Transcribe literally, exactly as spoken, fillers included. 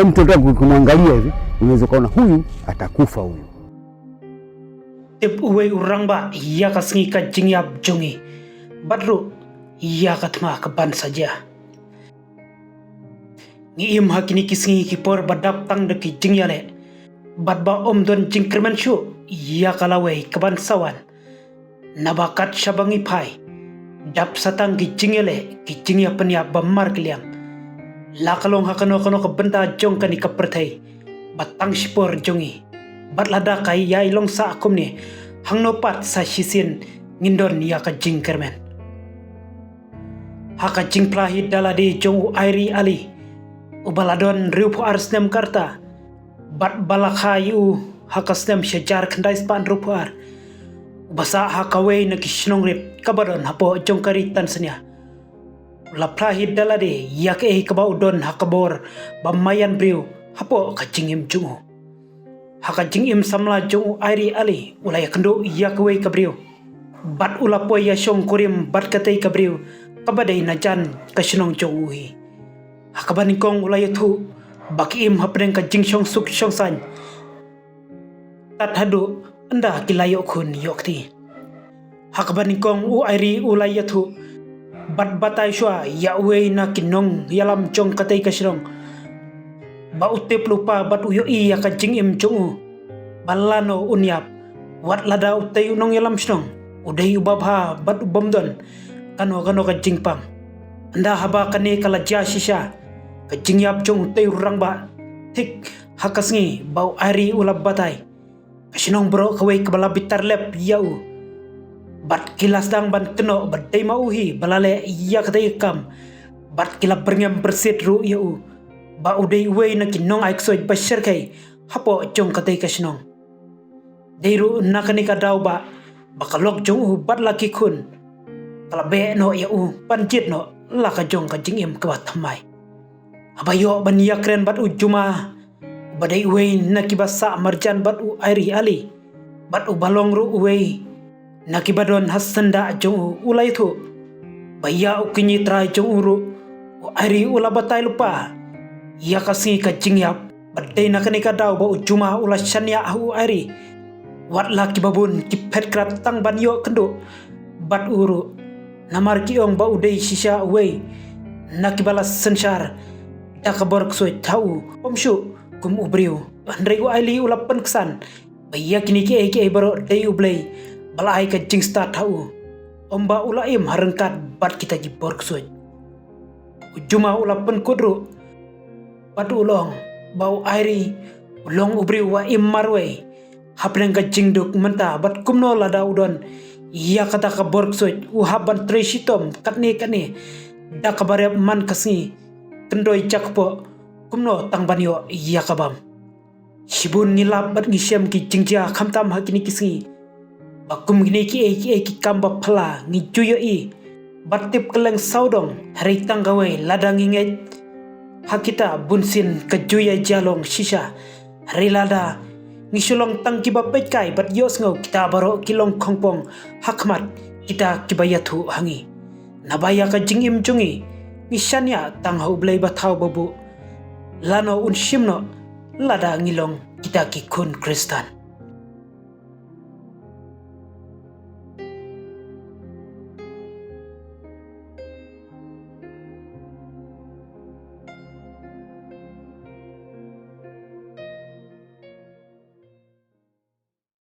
Mtoto wangu kumwangalia hivi, unaweza ukaona huyu atakufa huyu. Tip uwei u rangbah ïa ka sngi ka jingïap jong ngi. Bad ruh ïa ka thma kaban sa jia. Ngi im ha kine ki sngi ki por ba dap tang da ki jingïaleh. Bad ba ym don jingkyrmen shuh ïa ka lawei kaban sa wan. Naba kat shaba ngi phai, dap sa tang ki jingïaleh, ki jingïapynïap ba markylliang. La ka long ha kano kano ka bynta jong kane ka pyrthei, ba tang shipor jong ngi. Bad lada ka ïai long sah kumne, hangno pat sa shisien ngin don ïa ka jingkyrmen. Ha ka jingphla hi da lade jong u Airi Ali, uba la don hynriewphew ar snem ka rta, bad ba la kha ïa u ha ka snem shihajar khyndai spah hynriewphew ar, uba sah ha kawei na ki shnong rit kaba don hapoh jong ka ri Tanzania. U la phla hi da lade ïa kaei kaba u don ha ka bor ba maïan briew hapoh ka jingim jong u. Ha ka jingim samla jong u Airi Ali, u la ïakynduh ïa kawei ka briew. Bad u la poi ïashong kurim bad katei ka briew kaba dei na jan ka shnong jong u hi. Ha kaba nyngkong u la ïathuh ba ki im hapdeng ka jingshong suk shong saiñ. Tad haduh ynda ki la ïoh khun ïoh kti. Ha kaba nyngkong u Airi u la ïathuh bad batai shuwa ïa uwei na ki nongïalam jong katei ka shnong ba u tip lypa bad u ïohi ïa ka jingim jong u, ba lano un ïap, wat lada utei u nongïalam shnong u dei uba bha bad u bym don kano kano ka jingpang. Ynda haba kane ka la jia shisha, ka jingïap jong utei u rangbah, thik ha ka sngi ba u Airi u la batai, ka shnong baroh kawei kaba la bitar lep ïa u. Bad ki la sdang ban kynnoh ba dei ma u hi ba la leh ïa katei ka kam. Bad ki la byrngem byrsit ruh ïa u ba u dei uwei na ki nongai ksuid ba shyrkhei hapoh jong katei ka shnong. Dei ruh na kane ka daw ba, ba ka lok jong u bad la ki khun ka la beh noh ïa u ban jied noh la ka jong ka jingim kaba thymmai. Haba ïoh ban ïakren bad u Juma, uba dei uwei na kiba sah marjan bad u Airi Ali, bad uba long ruh uwei na kiba don ha syndah jong u, u la ïathuh ba ïa u kñi trai jong u ruh, u Airi u la batai lypa ïa ka sngi ka jingïap. Bad dei na kane ka daw ba u Juma u la shaniah ha u Airi. Wat la kiba bun ki phet krad tang ban ïoh kynduh bad u ruh, namar ki ong ba u dei shisha uwei na kiba la synshar da ka bor ksuid ha u, ym shuh kum u briew. Hynrei u Airi u la pynksan ba ïa kine kiei kiei baroh dei U Blei ba la ai ka jingstad ha u, ym ba u la im ha ryngkat bad kita ki bor ksuid. U Juma u la pynkut ruh bad u la ong ba u Airi u long u briew uba im marwei hapdeng ka jingduk mynta, bad kumno lada u don ïa kata ka bor ksuid, u hap ban trei shitom katne katne da kaba rep man ka sngi, kyndoi jakpoh, kumno tang ban ïoh ïa ka bam. Shibun ngi lap bad ngi shem ki jingjia khamtam ha kine ki sngi, ba kum kine kiei kiei ki kam ba phylla ngi ju ïohi bad tip kylleng sawdong. Hynrei tang kawei, lada ngi ngeit ha kita, bunsien ka ju ïa jia long shisha. Hynrei lada ngi shu long tang kiba peit kai bad ïohsngew, kita baroh ki long khongpong ha khmat kita kiba ïathuh ha ngi. Naba ïa ka jingim jong ngi, ngi shaniah tang ha U Blei Bathaw Babuh. Lano un shim noh lada ngi long kita ki khun Khristan.